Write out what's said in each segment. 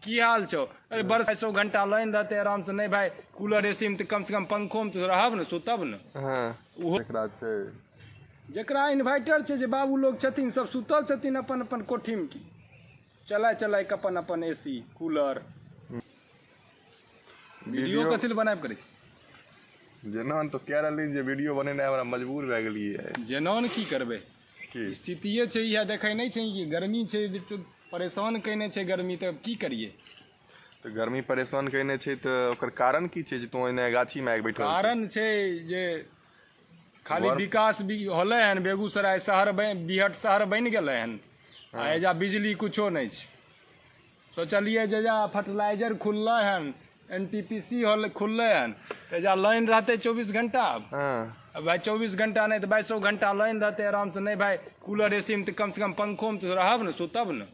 की हाल छौ? अरे बरसा 100 घंटा लाइन रहतै आराम से। नहि भाइ, कूलर एसी मे तऽ कम से कम पंखो मे तऽ रहब ने, सुतब ने। ओहो जकरा छै, जकरा इन्वर्टर छै, जे बाबू लोग छथिन, सब सुतल छथिन अपन अपन कोठीमे, की चलाय चलाय के अपन अपन एसी कूलर। वीडियो कथी लए बनाबि करै छी? जेना तो कह रहली जे वीडियो बनेनाइ हमरा मजबूर भए गेलियै। जेना ने की करबै की स्थितिए छै इएह। देखै नहि छै कि गर्मी छै, परेशान कयने छै गर्मी, तऽ की करियै? तऽ गर्मी परेशान कयने छै, तऽ ओकर कारण की छै जे तू एने गाछीमे आबि बैठल छी? कारण छै जे खाली विकास भी होलै हन, बेगूसराय शहर बिहट शहर बनि गेलै हन, आ एजा बिजली कुछो नहि छै। सोचलियै जे एजा फर्टिलाइजर खुललै हन, NTPC होलै, खुललै हन, तऽ एजा लाइन रहतै 24 घंटा। अब भाइ 24 घंटा नहि तऽ 22 घंटा लाइन रहतै आरामसँ। नहि भाइ, कूलर एसीमे तऽ कम से कम पंखोमे तऽ रहब ने, सुतब ने।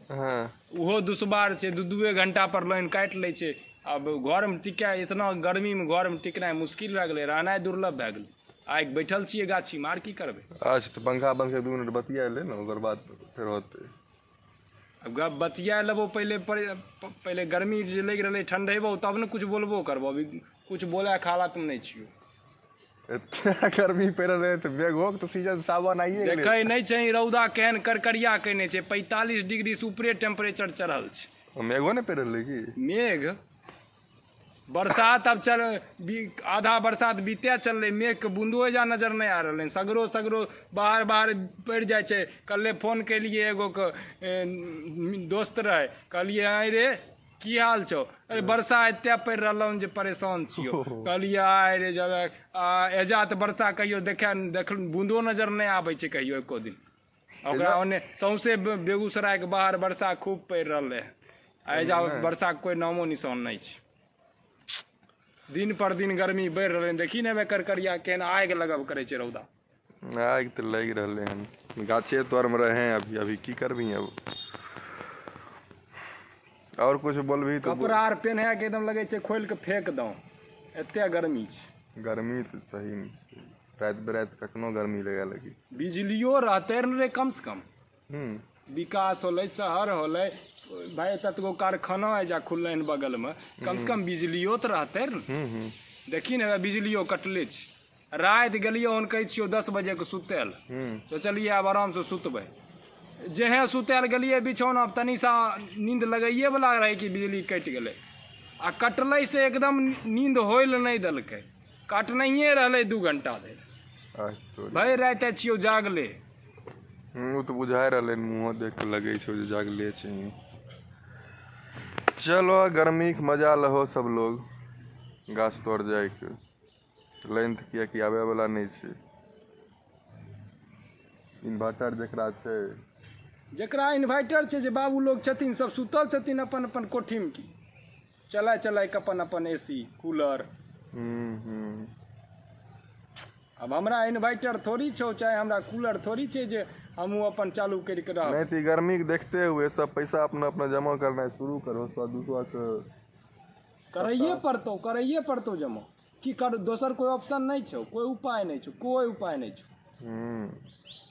ओहो दुश्वार छै, दू दूए घंटा पर लाइन काटि लै छै। आब घरमे टिकै, इतना गर्मीमे घरमे टिकनाइ मुश्किल भए गेलै, रहनाइ दुर्लभ भए गेलै। आइ बैठल छियै गाछीमे, आर की करबै? अच्छा, तऽ पंखा बंद कऽ 2 मिनट बतिया ले ने, ओकर बाद फेर होतै। आब गप बतिया लेबो पहिले, पहिले गर्मी जे लागि रहलै, ठंडेबो तब ने कुछ बोलबो करबो। अभी कुछ बोलैके हालतमे नहि छियौ। एते गर्मी पड़ि रहलै तऽ मेघोके तऽ सीजन सावन आइए गेलै। देखै नहि छै रौदा केहन करकरिया कयने छै, 45 डिग्री से ऊपरे टेम्परेचर चढ़ल छै। मेघो नहि पड़ि रहलै की? मेघ बरसात अब चल आधा बरसात बीते चललै, मेघके बूंदो एजा नजर नहि आ रहलै। सगरो सगरो बाहर बाहर पड़ि जाइ छै। कल्हे फोन केलियै एगोके दोस्त रहै, कहलियै आँय रे, की हाल छौ? अरे वर्षा एते पड़ि रहलौ जे परेशान छियौ। कहलियै आइ रे जब आ एजा तऽ वर्षा कहियो देखे देख बूंदो नजर नहि आबै छै कहियो एको दिन। ओकरा ओन्ने सौंसे बेगूसरायके बाहर वर्षा खूब पड़ि रहलै हन, आ एजा वर्षाके कोइ नामो निशान नहि छै। दिन पर दिन गर्मी बढ़ि रहलै। देखी ने करकरिया केहन आगि लगब करै छै रौदा। आगि तऽ लागि रहलै हन। गाछे तरमे रहे अभी, अभी की करबही अब? आओर कुछ बोलबही तऽ? कपड़ा आर पेन्है के एकदम लगै छै खोलि कऽ फेंक दौं, एते गर्मी छै। गर्मी तऽ सहीमे छै, राति बिराति कखनो गर्मी लगे लगी। बिजलियो रहतै ने रे कम से कम। विकास होलै, शहर होलै भाइ, ततगो कारखाना एजा खुललै हन बगलमे, कम से कम बिजलियो तऽ रहतै ने। देखी ने, बिजलियो कटले छै। राति गेलियै हन, कहै छियौ, 10 बजेके सुतै लए। सोचलियै आब आरामसँ सुतबै। जेहे सुतै लए गेलियै बिछौना, तनी सा नींद लगैए वला रहै कि बिजली कटि गेलै। आ कटलै से एकदम नींद होइ लए नहि देलकै, काटनहिए रहलै 2 घंटा धरि। भरि राति छियौ जागले। ओ तऽ बुझाइ रहलै, मुँहो देख कऽ लगै छौ जे जागले छै। चलो, गर्मीके मजा लहो सब लोग गाछ तर जाइके। लाइन तऽ किएकि आबै वला नहि छै। इन्वर्टर जकरा छै, जकरा इन्वर्टर छै, जे बाबू लोग छथिन, सब सुतल छथिन अपन अपन कोठीमे, की चलाय चलाय के अपन अपन एसी कूलर। हूँ हूँ आब हमरा इन्वर्टर थोड़ी छौ, चाहे हमरा कूलर थोड़ी छै जे हमहूँ अपन चालू करिके रहब। नहि तऽ ई गर्मीके देखते हुए सब पैसा अपना अपना जमा करनाइ शुरू करो, 100-200 के। करैए पड़तौ, करैए पड़तौ जमा। की कर, दोसर कोइ ऑप्शन नहि छौ, कोइ उपाय नहि छौ, कोइ उपाय नहि छौ।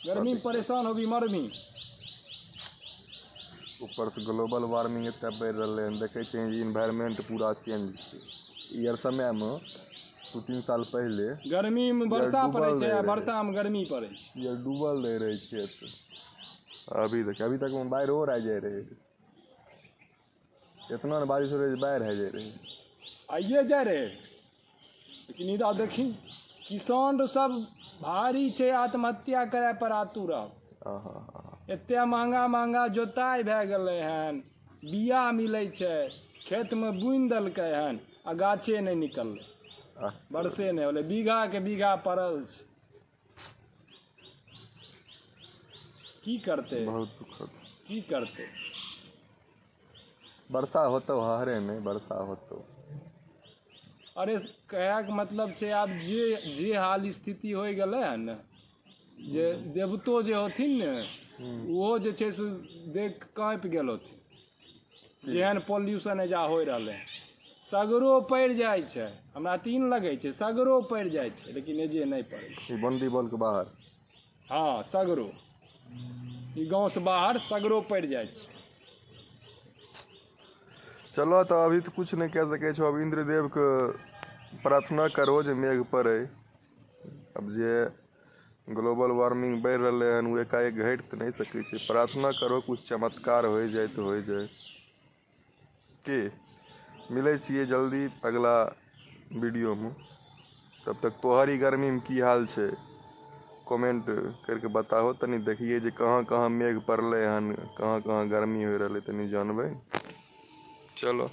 गर्मीमे परेशान होबी, मरबी। ऊपरसँ ग्लोबल वार्मिंग एते बढ़ि रहलै हन, देखै छियै जे इन्वायरमेंट पूरा चेंज छै। ई आर समयमे 2-3 साल पहिले गर्मीमे वर्षा डूबल पड़ै छै आ रहै। वर्षामे गर्मी पड़ै छै। ई आर डूबल रहै रहै खेत। अभी देख, अभी तक बाढ़ि और आ जाइ रहै। इतना ने बारिश हो रहै जे बाढ़ि आ जाइ रहै। आइए जाइ रहै, लेकिन इधर देखी, किसान सब भारी छै आत्महत्या करै पर आतुर आब। आहा। एते महंगा महंगा जोताइ भए गेलै हन, बिया मिलै छै, खेतमे बुनि देलकै हन आ गाछे नहि निकललै। बरसे नहि होलै, बीघा के बीघा पड़ल छै। की करतै? बहुत दुखद। की करतै? वर्षा होतौ, हरे नहि वर्षा होतौ। अरे, कहैके मतलब छै, आब जे जे हाल स्थिति होइ गेलै हन ने, जे देवतो जे होथिन ने, ओहो जे छै से देख काँपि गेल होथिन, जेहन पॉल्यूशन एजा होइ रहलै। सगरो पड़ि जाइ छै, हमरा तीन लगै छै, सगरो पड़ि जाइ छै, लेकिन एजे नहि पड़ै छै। ई बाउंड्री वॉल के बाहर? हँ, सगरो ई गाँवसँ बाहर सगरो पड़ि जाइ छै। चलो तऽ अभी तऽ कुछ नहि कए सकै छौ। अब इन्द्रदेवके प्रार्थना करो जे मेघ पड़ै। अब जे ग्लोबल वार्मिंग बढ़ि रहलै हन, ओ एकाएक घटि तऽ नहि सकै छै। प्रार्थना करो, कुछ चमत्कार होइ जाय तऽ होइ जाय। की मिलै छियै जल्दी अगला वीडियोमे। तब तक तोहर ई गर्मीमे की हाल छै, कमेंट करके बताहो। तनी देखिए जे कहाँ कहाँ मेघ पड़लै हन, कहाँ कहाँ गर्मी होइ रहलै, तनी जानबै। चलो।